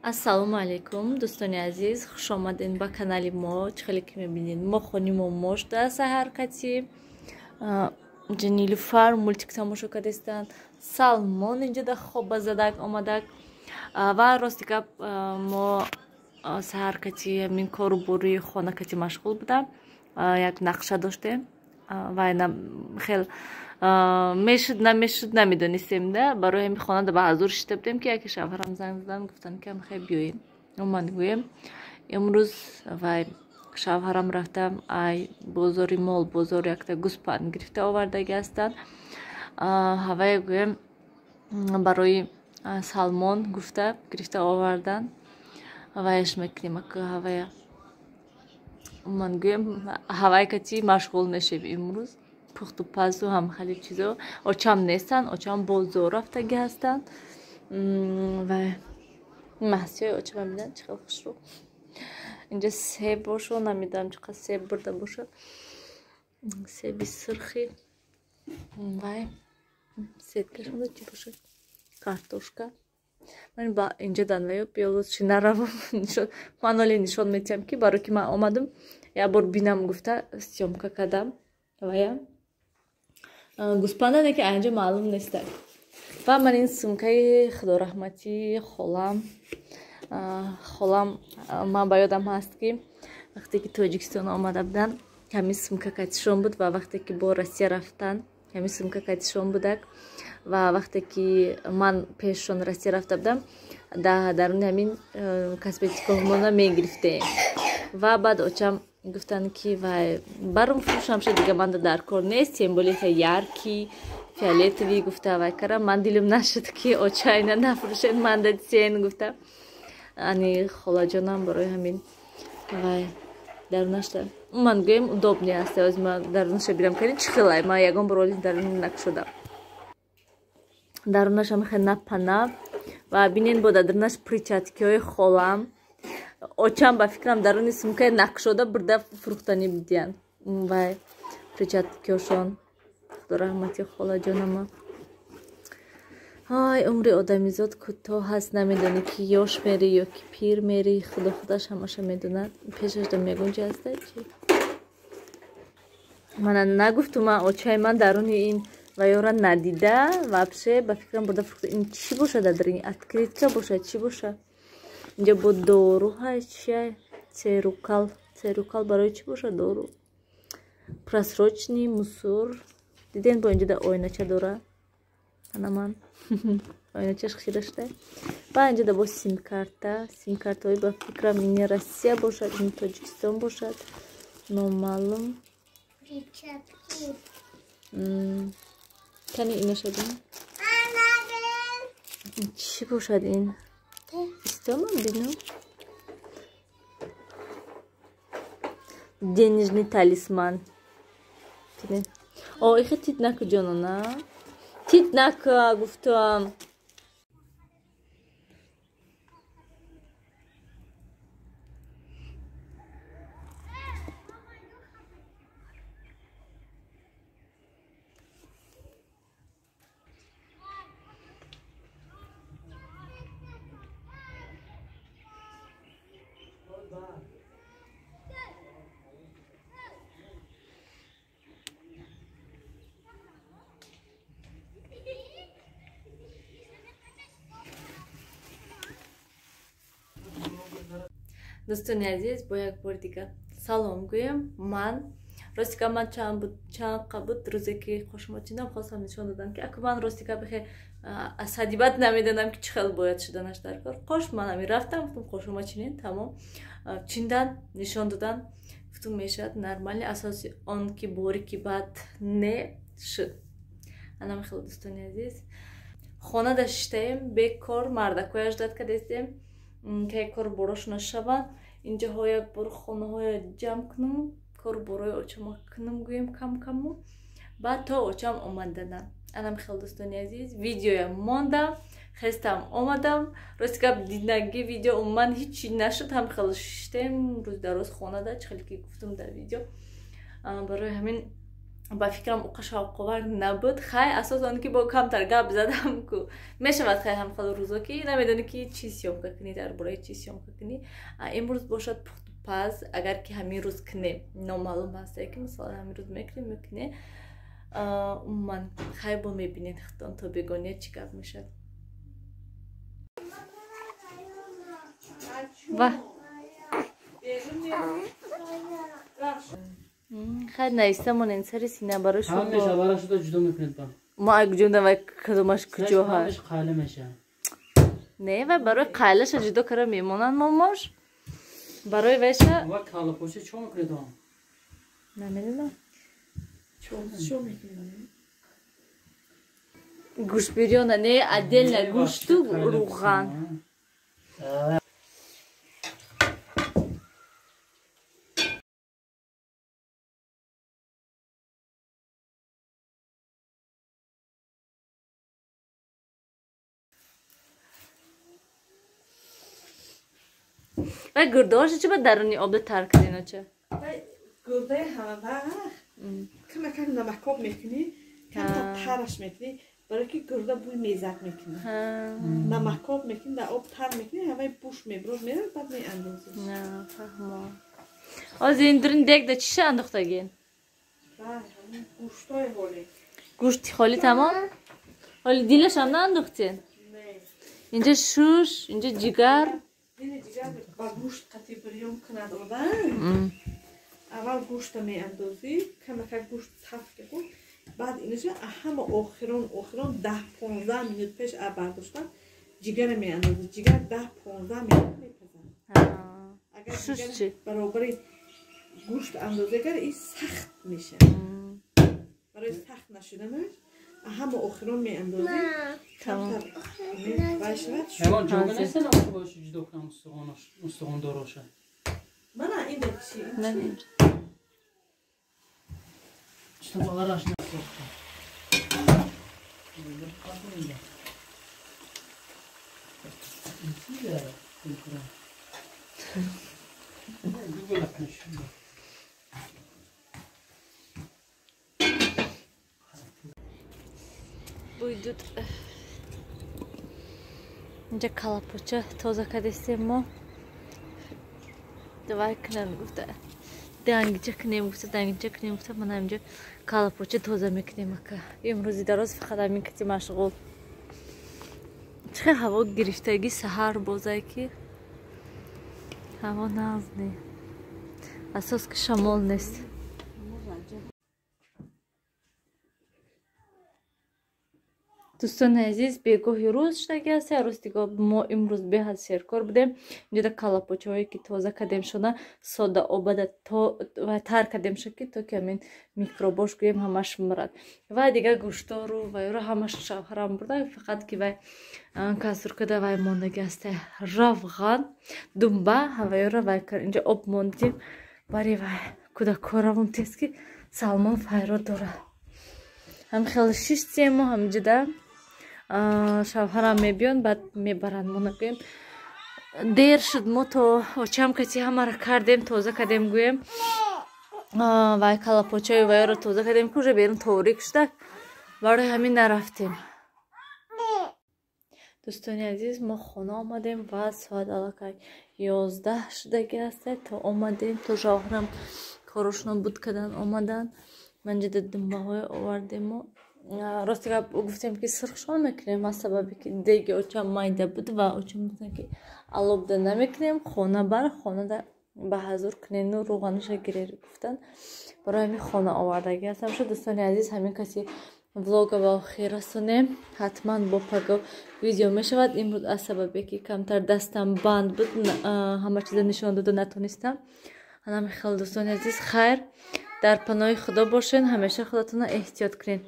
Ассалому алайкум, дӯстони азиз, хуш омадед ба канали мо. Чӣ хеле ки мебинед, мо хонимо мошда саҳар кати. Инҷа Нилуфар мультик тамошо кардастанд. Салмон инҷа да хоба задак омадак. Ва рости гап, мо саҳар кати ҳамин кору бори хона кати машғул будам. Як нақша доштем. Ва хел мешуд, намешуд, намедонистем, да. Барои ҳамин хона ба ҳазур шита будем, ки яке шавҳарам занг задан, гуфтанд, ки хел биёем. Ман гӯем, имрӯз вай шавҳарам рафтам ай бозори мол, бозор якта гӯспанд гирифта овардаги ҳастанд. Ҳавае гӯем, барои Салмон гуфта гирифта овардан. Ҳаваяш мекунем, ҳавая ман гӯем, ҳавай кати машғул мешем имрӯз. Пухту пазу ҳам хеле чизо. Очам нестанд, очам бозор рафтаги ҳастанд. Ва маҳсиёи очама бинанд, чӣ хел хушрӯ. Инҷа себ бошо, намедонам чӣ қадр себ бурда бошад. Себи сурхи. Вай сеткашонда чӣ бошад? Картошка. Ман ба инҷа данваё биёлочи наравам. Ман оле нишон метиҳам, ки барои ки ман омадам, як бор бинам гуфта съёмка кардам. Вая гӯспанда не, ки анҷа маълум неста. Ва ман ин сумкаи худораҳматии холам. Холам, ман ба ёдам ҳаст, ки вақте ки Тоҷикистон омада буданд, ҳамин сумка катишон буд, ва вақте ки бо Россия рафтанд, ҳамин сумка катишон будак. Ва вақте ки ман пешшон Россия рафта будам, даруни ҳамин косметикаҳомона мегирифтем. Ва баъд очам гуфтанд, ки вай барум фурӯшам шуд, дига манда дар кор нест, тем более яркий фиолетовый гуфта вай кара. Ман дилам нашуд, ки оча ина нафурӯшед, манда сен гуфта. Ани холаҷонам барои ҳамин вай дарунашта ман гӯем удобный аст. Оз ман дарунаша бирам кардем, чӣ хелай, ман ягон бор оли дарун накушодам. Дарунашам хел напанав. Ва бинен, бо дарунаш перчаткиҳои холам. Очам ба фикрам даруни сумкаи накушода бурда фурӯхтанӣ будиянд. Вай перчаткиҳошон. Худо раҳмати холаҷонама. Ай, умри одамизод кӯтоҳ ҳаст, намедонӣ, ки ёш мери ё ки пир мери, худо худаш ҳамаша медонад. Пешаш да мегунҷа ҳаста чи? Мана нагуфту ман, очаи ман даруни ин ваёра надида, вообще ба фикрам бурда фурӯхта. Ин чӣ бошад дар ин? Открытка бошад, чӣ бошад? Инҷа бо дору ҳаст, чия? Церукал. Церукал барои чӣ бошад дору? Просрочный мусор. Диден, бо инҷа да оинача дора. Ана ман оиначаш хира шуда. Ва инҷа да бо симкарта. Симкартаҳои ба фикрам ин Россия бошад, ин Тоҷикистон бошад. Номаълум. Кани инаша бин. Чӣ бошад ин? Истома бинам. Денежный талисман. О, ихе тит наку, ҷонона. Тит нака гуфтам. Дӯстони азиз, бо як бори дига салом гӯем. Ман рости гап, ман чанд қа буд рӯзе ки қошумо чиндам, хостам нишон додам, ки аку ман рости гап бихе аз ҳадибат намедонам, ки чӣ хел бояд шуданаш дар кор. Қош ман ҳамин рафтам, гуфтам қошумо чинен, тамом. Чиндан, нишон додан, гуфтум мешавад нормально, асоси он ки бори ки баъд не шуд. Анам хел, дӯстони азиз, хона да шиштаем, бекор мардакояш дад кардастем, ки кор борошона шаванд. Инҷаҳо як бор хонаҳоя ҷамъ кунам, кору борои очама кунам, гӯем кам каму, баъд то очам омаданам. Анам хел, дӯстони азиз, видеоям мондам, хестам омадам. Рости гап, дидаги видео умуман ҳичи нашуд, ҳам хел шиштем рӯз дар рӯз хонада, чӣ хеле ки гуфтум дар видео. Барои ҳамин Ба фикрам уқа шавқовар набуд. Хай, асос он ки бо камтар гап задам ку мешавад. Хай, ҳам хел рӯзо ки намедонӣ ки чӣ съёмка кунӣ, дар бораи чӣ съёмка кунӣ. Имрӯз бошад пухтупаз, агар ки ҳамин рӯз кунем, номаълум ҳаста ки масалан ҳамин рӯз мекунем мекунем. Умуман хай, бо мебинед худтон то бегония чӣ гап мешавад. Ва хай, нависта монен сари сина барои шумо. Ҳамеша барои шумо ҷудо мекунед ба. Ма куҷо вай кадомаш куҷо ҳаст? Қайла меша. Не, вай барои қайлаша ҷудо кара мемонанд момош. Барои вайша ва калапоши чо мекунед он? Намедонам. Чо мекунед? Гӯштбирёна не, отдельно гӯшту руған. Вай гурдаҳоша чӣ ба даруни обда тар кардин оча? Гурдаи ҳама вақт камакак намакоб мекунӣ, камтар тараш мекунӣ, барои ки гурда бӯй мезак мекунад. Намакоб мекунӣ, дар об тар мекунӣ, ҳамаи буш мебурад, мерад, баъд меандозӣ. Фаҳмо. Ҳозир ин дурин дегда чиша андохтагин? Гӯштҳои ҳолӣ. Гӯшти холӣ тамом? Ҳоли дилашам наандохтен? Инҷа шуш, инҷа ҷигар. Дили ҷигар ба гӯшт қатӣ бирён кунад одам. Аввал гӯшта меандозӣ, камакак гӯшт таф ки хӯрд, баъд инаша ҳама охирон охирон 10-15 минут пеш бардоштан ҷигара меандозӣ. Ҷигар 10-15 минут мепазад. Агар ҷигар баробари гӯшт андоза кард, ин сахт мешавад. Барои сахт нашуданаш ҳама охирон меандозӣ, камтар вай шавад. Ягон ҷога нест намаку боша ҷудо кунам устухондороша? Мана ин да чи? Что араш насохта. Буйдут. Инҷа калапоча тоза кардестем мо. Давай кунам гуфта. Дангича кунем гуфта, дангича кунем гуфта, мана инҷа калапоча тоза мекунем ака. Имрӯзи дароз фақат ҳамин кати машғул. Чӣ хел ҳаво гирифтагӣ саҳар бозай ки ҳаво нағз не. Асос ки шамол нест. Дӯстони азиз, бегоҳи рӯз шудаги аст. Рӯз дига мо имрӯз беҳад серкор будем. Инҷода калапочаҳое ки тоза кардем шона, сода обада тар кардем шо ки то ки ҳамин микробош гӯем ҳамаш мурад. Ва дигар гӯштору вайро ҳамаш шавҳарам бурда, фақат ки вай касуркада вай мондаги аст. Равған, думба ҳавайро вай кар. Инҷа об мондем бари вай кӯдакоравум тез ки Салмон файрод дорад. Ҳам хеле шиштему ҳамҷида шавҳарам мебиён, баъд мебаранд мо нагӯем. Дер шуд, мо то очам кати ҳамаро кардем, тоза кардем гӯем. Вай калапочаи вайро тоза кардем ки уже берун торик шуда, барои ҳамин нарафтем. Дӯстони азиз, мо хона омадем ва соат аллакай 11 шудаги аст. То омадем, то шавҳарам корошонро буд кардан омадан. Манҷида думбаҳое овардему. Рости гап гуфтем ки сирхшон мекунем, аз сабабе ки деги очам майда буд ва очам гуфтанд ки алобда намекунем, хона бар хонада ба ҳазур кунену рӯғанаша гирер гуфтанд. Барои ҳамин хона овардаги ҳастам. Шуд дӯстони азиз, ҳамин каси влога ба охир расонем. Ҳатман бо паго видео мешавад. Имрӯз аз сабабе ки камтар дастам банд буд, ҳама чиза нишон дода натонистам. Ҳанами хел дӯстони азиз, хайр, дар паноҳи Худо бошен, ҳамеша худатонро эҳтиёт кунед.